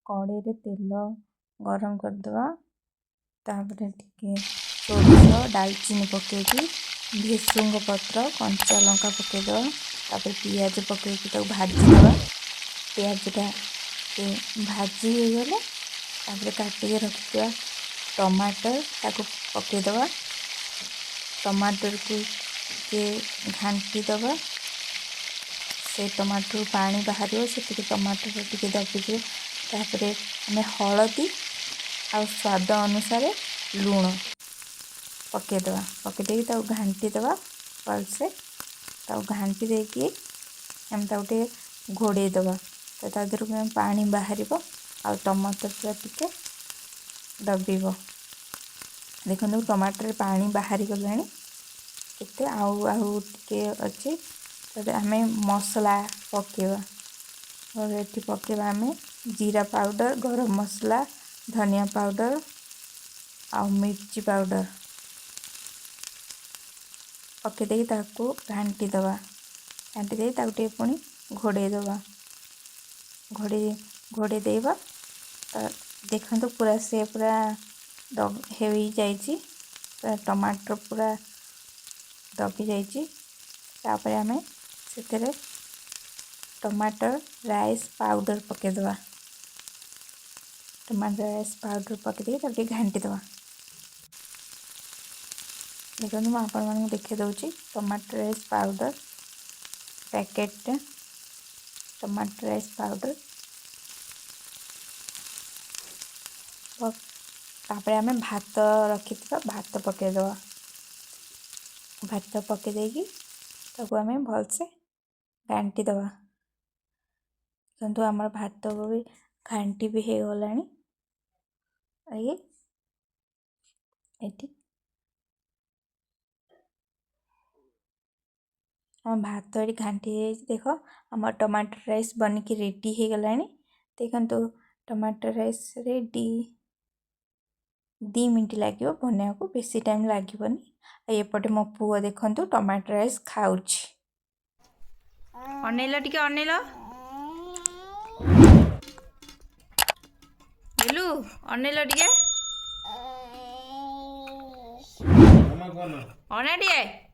କଡ଼େଇରେ ତେଲ ଗରମ କରିଦେବା। ତାପରେ ଟିକେ ସୋରିଷ, ଡାଲଚିନି ପକାଇକି, ଭେସୁଙ୍ଗ ପତ୍ର, କଞ୍ଚା ଲଙ୍କା ପକାଇଦେବା। ତାପରେ ପିଆଜ ପକାଇକି ତାକୁ ଭାଜିଦେବା। ପିଆଜଟା ଟିକେ ଭାଜି ହେଇଗଲେ ତାପରେ କାଟିକି ରଖିଥିବା ଟମାଟର ତାକୁ ପକାଇଦେବା। ଟମାଟରକୁ ଟିକେ ଘାଣ୍ଟି ଦେବା। ସେ ଟମାଟୋରୁ ପାଣି ବାହାରିବ, ସେତିକି ଟମାଟର ଟିକେ ଦବିଯିବ। ତାପରେ ଆମେ ହଳଦୀ ଆଉ ସ୍ୱାଦ ଅନୁସାରେ ଲୁଣ ପକାଇଦେବା। ପକାଇ ଦେଇକି ତାକୁ ଘାଣ୍ଟି ଦେବା ଭଲସେ। ତାକୁ ଘାଣ୍ଟି ଦେଇକି ଆମେ ତାକୁ ଟିକେ ଘୋଡ଼େଇ ଦେବା। ତ ତା ଦେହରୁ ପାଣି ବାହାରିବ ଆଉ ଟମାଟରଟା ଟିକେ ଦବିବ। ଦେଖନ୍ତୁ, ଟମାଟୋରେ ପାଣି ବାହାରିଗଲାଣି କେତେ, ଆଉ ଆଉ ଟିକେ ଅଛି। ତାପରେ ଆମେ ମସଲା ପକାଇବା। ଏଠି ପକାଇବା ଆମେ ଜିରା ପାଉଡ଼ର, ଗରମ ମସଲା, ଧନିଆ ପାଉଡ଼ର ଆଉ ମିର୍ଚି ପାଉଡ଼ର। ପକାଇ ଦେଇକି ତାକୁ ଘାଣ୍ଟି ଦେବା। ଘାଣ୍ଟି ଦେଇ ତାକୁ ଟିକେ ପୁଣି ଘୋଡ଼େଇ ଦେବା। ଘୋଡ଼େଇ ଘୋଡ଼େଇ ଦେବା ତ ଦେଖନ୍ତୁ, ପୁରା ସେ ପୁରା ହେଇଯାଇଛି, ପୁରା ଟମାଟର ପୁରା ଦବି ଯାଇଛି। ତାପରେ ଆମେ ସେଥିରେ ଟମାଟର ରାଇସ୍ ପାଉଡ଼ର ପକାଇଦେବା। ଟମାଟର ରାଇସ୍ ପାଉଡ଼ର ପକାଇ ଦେଇକି ତାକୁ ଟିକେ ଘାଣ୍ଟି ଦେବା। ଦେଖନ୍ତୁ, ମୁଁ ଆପଣମାନଙ୍କୁ ଦେଖାଇ ଦେଉଛି ଟମାଟୋ ରାଇସ୍ ପାଉଡ଼ର ପ୍ୟାକେଟଟା, ଟମାଟୋ ରାଇସ୍ ପାଉଡ଼ର। ତାପରେ ଆମେ ଭାତ ରଖିଥିବା ଭାତ ପକାଇଦେବା। ଭାତ ପକାଇ ଦେଇକି ତାକୁ ଆମେ ଭଲସେ ଘାଣ୍ଟି ଦେବା। ଦେଖନ୍ତୁ, ଆମର ଭାତ ବି ଘାଣ୍ଟି ବି ହେଇଗଲାଣି। ଏଠି ଆମ ଭାତ ଏଠି ଘାଣ୍ଟି ହେଇଯାଇଛି। ଦେଖ, ଆମ ଟମାଟୋ ରାଇସ୍ ବନିକି ରେଡ଼ି ହେଇଗଲାଣି। ଦେଖନ୍ତୁ, ଟମାଟୋ ରାଇସ୍ ରେଡ଼ି। 2 ମିନିଟ୍ ଲାଗିବ ବନେଇବାକୁ, ବେଶୀ ଟାଇମ୍ ଲାଗିବନି। ଆଉ ଏପଟେ ମୋ ପୁଅ ଦେଖନ୍ତୁ ଟମାଟୋ ରାଇସ୍ ଖାଉଛି। ଅନେଇଲ, ଟିକେ ଅନେଇଲ। ବେଲୁ, ଅନେଇଲ ଟିକେ, ଅନା ଟିକେ।